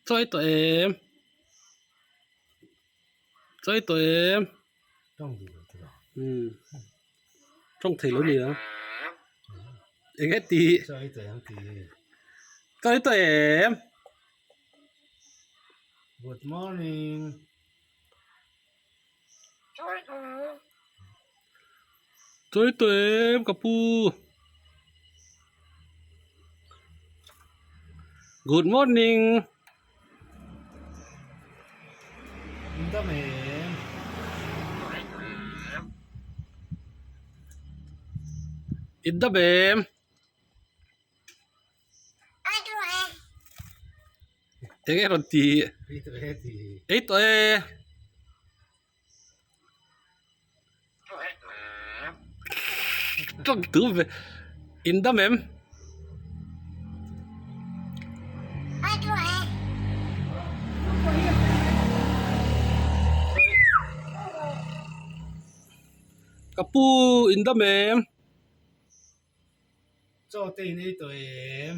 Chaw ei tawh em? Chaw ei tawh em? Umm tawng thei lo nia eng e tih chaw ei tawh em? Good morning. Chawi tawh em ka pu Good morning In dam em Eng e rawn ti ei tawh e tawng tu ve in dam em ka pu in dam em. Chaw te in ei tawh em?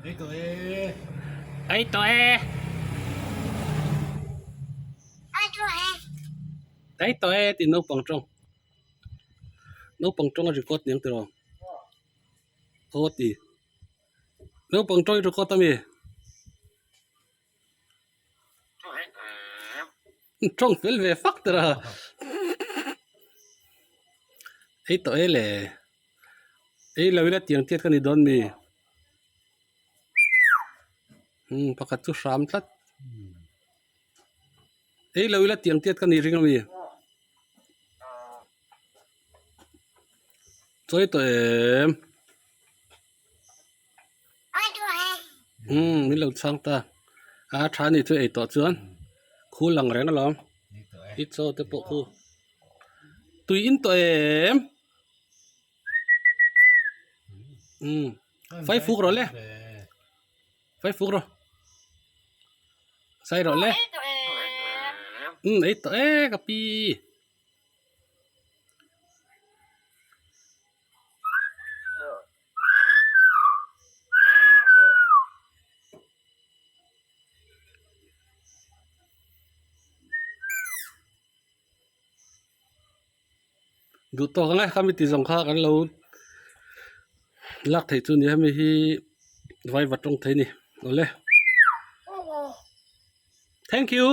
Ei tawh e. Ei tawh e. Ei tawh e tih naupang tawng. Naupang tawng a record aniang tiraw? Aw ti. Naupang tawng i record ami? Tawng fel ve fak tawh a ei tawh e le ei lo ila tiang tiat ka ni dawn mi umm pakhat chu hram tlat ei lo ila tiang tiat ka ni ring ami chawi tawh em. Umm min lo chhang ta a tha ni chu ei tawh chuan khu lang reng alawm i chaw te pawh khu tui in tawh em umm fai fuk rawh le fai fuk rawh sai rawh le umm ei tawh e ka pi. Duh tawk ang e khami tih zawng kha kan lo lak theih chu ni hemi hi vai va tawng thei a ni awle thank you.